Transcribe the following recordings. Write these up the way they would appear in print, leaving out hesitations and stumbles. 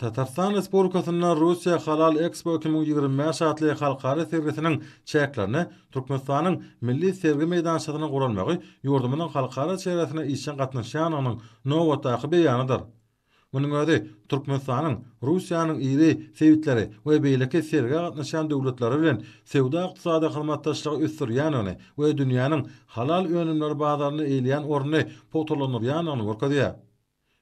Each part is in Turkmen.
Tatarystan Respublikasynda Russiýa Halal Expo 2025 atly halkara sergisiniň çäklerinde Türkmenistanyň milli sergi meýdançasynyň guralmagy ýurdumyzyň halkara çäresine işjeň gatnaşýandygynyň nobatdaky beýanydyr. Munuň özi Türkmenistanyň Russiýanyň iri sebitleri we beýleki sergä gatnaşýan döwletleri bilen söwda-ykdysady hyzmatdaşlygy ösdürýändigini we dünýäniň halal önümleri bazarynda eýeleýän ornuny pugtalandyrýandygyny görkezýär.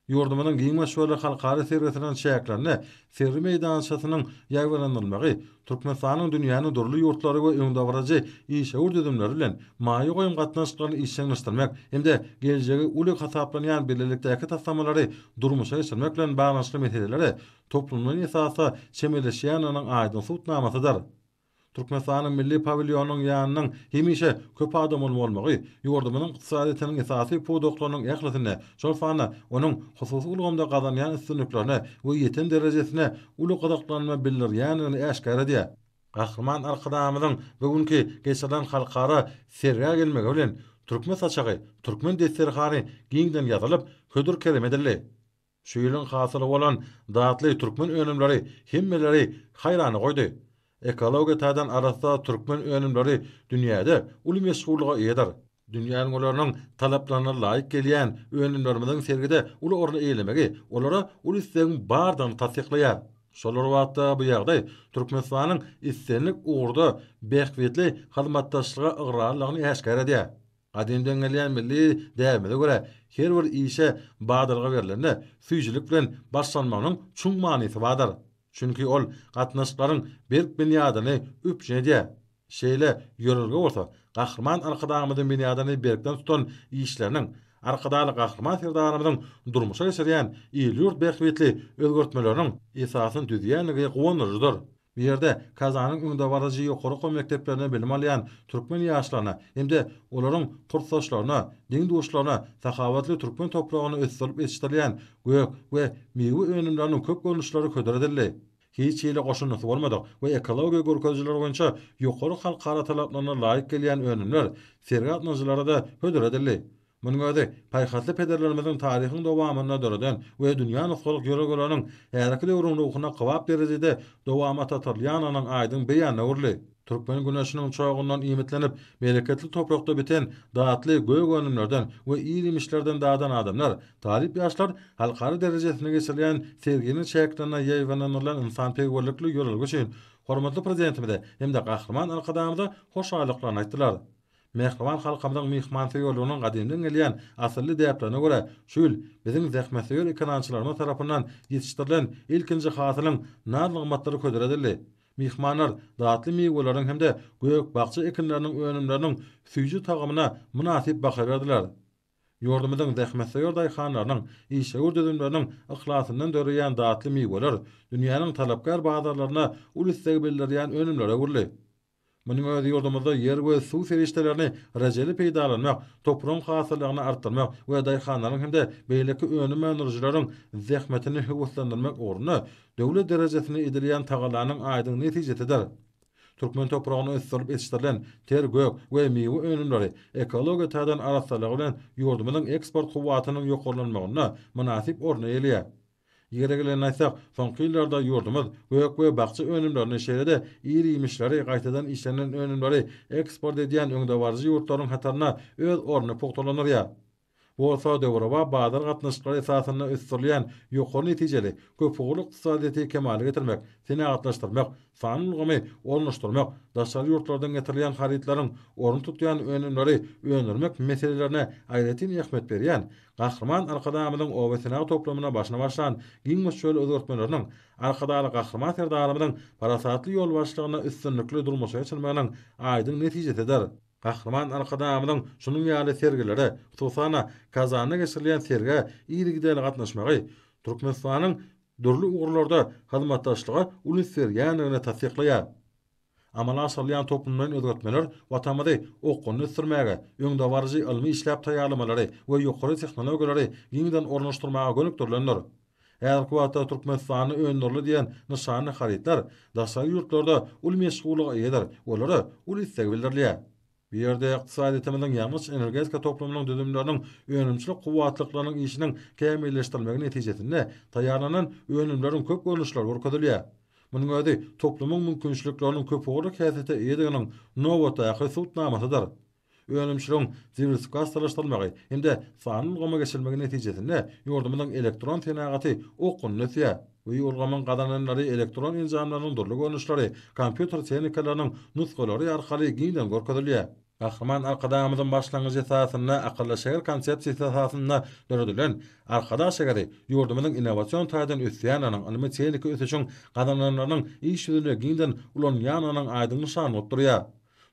Ýurdumyzyň giň möçberli halkara sergisiniň çäklerinde sergi meýdançasynyň ýaýbaňlandyrylmagy Türkmenistanyň dünýäniň dürli ýurtlary we öňdebaryjy işewür düzümleri bilen maýa goýum gatnaşyklaryny işjeňleşdirmek hem-de geljegi uly hasaplanýan bilelikdäki taslamalary durmuşa geçirmek bilen baglanyşykly meselelere toplumlaýyn esasda çemeleşýändiginiň aýdyň subutnamasydyr. Türkmenistanyň milli pawilýonynyň ýanynyň hemişe köp adamly bolmagy ýurdumyzyň ykdysadyýetiniň esasy pudaklarynyň ählisinde, şol sanda onuň hususy ulgamda gazanýan üstünliklerine we ýeten derejesine uly gyzyklanma bildirýändigini äşgär edýär. Gahryman Arkadagymyzyň bu günki geçirilen halkara sergä gelmegi bilen, türkmen saçagy, türkmen desterhany giňden ýazylyp, hödür-kerem edildi. Şu ýylyň hasyly bolan datly türkmen önümleri hemmeleri haýrana goýdy. Ekologiýa taýdan arassa türkmen önümleri dünýäde uly meşhurlyga eýedir. Dünýä ülňüleriniň talaplaryna laýyk gelýän önümlerimiziň sergide uly orny eýelemegi olara uly islegiň bardygyny tassyklaýar. Şol bir wagtda bu ýagdaý Türkmenistanyň islendik ugurda bähbitli hyzmatdaşlyga ygrarlydygyny äşgär edýär. Gadymdan gelýän milli däbimize görä, her bir işe badalga berlende, süýjülik bilen başlanmagynyň çuň manysy bardyr. Çünki ol gatnaşyklaryň berk binýadyny üpjün edýär. Şeýle ýörelge bolsa Gahryman Arkadagymyzyň binýadyny berkden tutan işleriniň, Arkadagly Gahryman Serdarymyzyň durmuşa geçirýän il-ýurt bähbitli özgertmeleriniň esasyny düzýänligi guwandyryjydyr. Bu ýerde Kazanyň öňdebaryjy ýokary okuw mekdeplerinde bilim alýan türkmen ýaşlaryna hem-de olaryň kursdaşlaryna, deň-duşlaryna sahawatly türkmen topragynda ösdürilip ýetişdirilýän gök we miwe önümleriniň köp görnüşleri hödür edildi. Hiç hili goşundysy bolmadyk we ekologiýa görkezijileri boýunça ýokary halkara talaplaryna laýyk gelýän önümler sergi gatnaşyjylara-da hödür edildi. Munuň özi paýhasly pederlerimiziň taryhyň dowamynda döreden we dünýä nusgalyk ýörelgeleriniň häzirki döwrüň ruhuna kybap derejede dowamata atyrylýandygynyň aýdyň beýanyna öwrüldi. Türkmen güneşiniň çogundan iýmitlenip, bereketli toprakda biten datly gök önümlerden we ir-iýmişlerden dadan adamlar, talyp ýaşlar halkara derejesinde geçirilýän serginiň çäklerinde ýaýbaňlandyrylan ynsanperwerlikli ýörelge üçin hormatly Prezidentimize hem-de Gahryman Arkadagymyza hoşallyklaryny aýtdylar. Mähriban halkymyzyň myhmansöýerliginiň gadymdan gelýän asylly däplerine görä, şu ýyl biziň zähmetsöýer ekerançylarymyz tarapyndan ýetişdirilen ilkinji hasylyň naz-nygmatlary hödür edildi. Myhmanlar datly miweleriň hem-de gök-bakja ekinleriniň önümleriniň süýji tagamyna mynasyp baha berdiler. Ýurdumyzyň zähmetsöýer daýhanlarynyň, işewür düzümleriniň yhlasyndan döreýän datly miweler dünýäniň talapkär bazarlarynda uly isleg bildirýän önümlere öwrüldi. Munuň özi ýurdumyzda ýer we suw serişdelerini rejeli peýdalanmak, topragyň hasyllylygyny artdyrmak we daýhanlaryň hem-de beýleki önüm öndürijileriň zähmetini höweslendirmek ugrunda döwlet derejesinde edilýän tagallanyň aýdyň netijesidir. Türkmen topragynda ösdürilip ýetişdirilen ter gök we miwe önümleri ekologiýa taýdan arassalygy bilen ýurdumyzyň eksport kuwwatynyň ýokarlanmagynda mynasyp orny eýeleýär. Ýeri gelende aýtsak, soňky ýyllarda ýurdumyz gök we bakja önümlerini, şeýle-de ir-iýmişleri, gaýtadan işlenen önümleri eksport edýän öňdebaryjy ýurtlaryň hatarynda öz ornuny pugtalandyrýar. Bu bolsa döwrebap bazar gatnaşyklary esasynda ösdürilýän ýokary netijeli, köpugurly ykdysadyýeti kemala getirmek, senagatlaşdyrmak, sanly ulgamy ornaşdyrmak, daşary ýurtlardan getirilýän harytlaryň ornuny tutýan önümleri öndürmek meselelerine aýratyn ähmiýet berýän Gahryman Arkadagymyzyň oba senagat toplumynda başyny başlan giň möçberli özgertmeleriniň Arkadagly Gahryman Serdarymyzyň parasatly ýolbaşçylygynda üstünlikli durmuşa geçirilmeginiň aýdyň netijesidir. Gahryman Arkadagymyzyň şunuň ýaly sergilere, hususan-da, Kazanda geçirilýän sergä yzygiderli gatnaşmagy Türkmenistanyň dürli ugurlarda hyzmatdaşlyga uly üns berýändigini tassyklaýar. Amala aşyrylýan toplumlaýyn özgertmeler Watanymyzy okgunly ösdürmäge, öňdebaryjy ylmy işläp taýýarlamalary we ýokary tehnologiýalary giňden ornaşdyrmaga gönükdirilendir. Häzirki wagtda Türkmenistanda öndürildi diýen nyşanly harytlar daşary ýurtlarda uly meşhurlyga eýedir, olara uly isleg bildirilýär. Bu ýerde ykdysadyýetimiziň ýangyç-energetika toplumynyň düzümleriniň önümçilik kuwwatlyklarynyň işiniň kämilleşdirilmegi netijesinde taýýarlanan önümleriň köp görnüşleri görkezilýär. Munuň özi toplumyň mümkinçilikleriniň köpugurly häsiýete eýediginiň nobatdaky subutnamasydyr. Önümçiligiň diwersifikasiýalaşdyrylmagy hem-de sanly ulgama geçirilmegi netijesinde ýurdumyzyň elektron senagaty okgunly ösýär. Bu ulgamyň gazananlary elektron enjamlarynyň dürli görnüşleri, kompýuter tehnikalarynyň nusgalary arkaly giňden görkezilýär. Gahryman Arkadagymyzyň başlangyjy esasynda akylly şäher konsepsiýasy esasynda döredilen Arkadag şäheri ýurdumyzyň innowasion taýdan ösýändiginiň, ylmy-tehniki ösüşiň gazananlarynyň iş ýüzünde giňden ulanylýandygynyň aýdyň nyşany bolup durýar.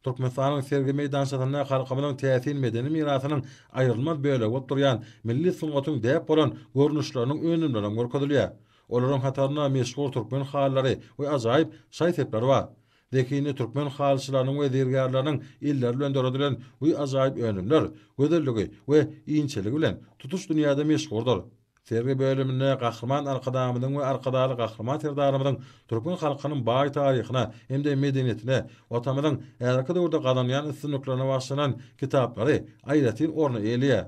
Türkmenistanyň sergi meýdançasynda halkymyzyň täsin medeni mirasynyň aýrylmaz bölegi bolup durýan milli sungatyň däp bolan görnüşleriniň önümleri hem görkezilýär. Olaryň hatarynda meşhur türkmen halylary we ajaýyp şaý-sepler bar. Zehinli türkmen halyçylarynyň we zergärleriniň elleri bilen döredilen bu ajaýyp önümler gözelligi we inçeligi bilen tutuş dünýäde meşhurdyr. Sergi bölüminde Gahryman Arkadagymyzyň we Arkadagly Gahryman Serdarymyzyň türkmen halkynyň baý taryhyna hem-de medeniýetine, Watanymyzyň häzirki döwürde gazanýan üstünliklerine bagyşlanan kitaplary aýratyn orny eýeleýär.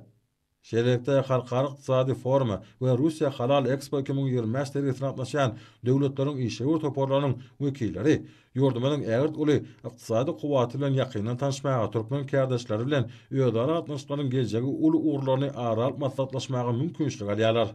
Şeýlelikde, Halkara ykdysady forumy we Russiýa Halal Expo 2025 sergisine gatnaşýan döwletleriň işewür toparlarynyň wekilleri ýurdumyzyň ägirt uly ykdysady kuwwaty bilen ýakyndan tanyşmaga, türkmen kärdeşleri bilen özara gatnaşyklaryň geljegi uly ugurlaryny ara alyp maslahatlaşmaga mümkinçilik alýarlar.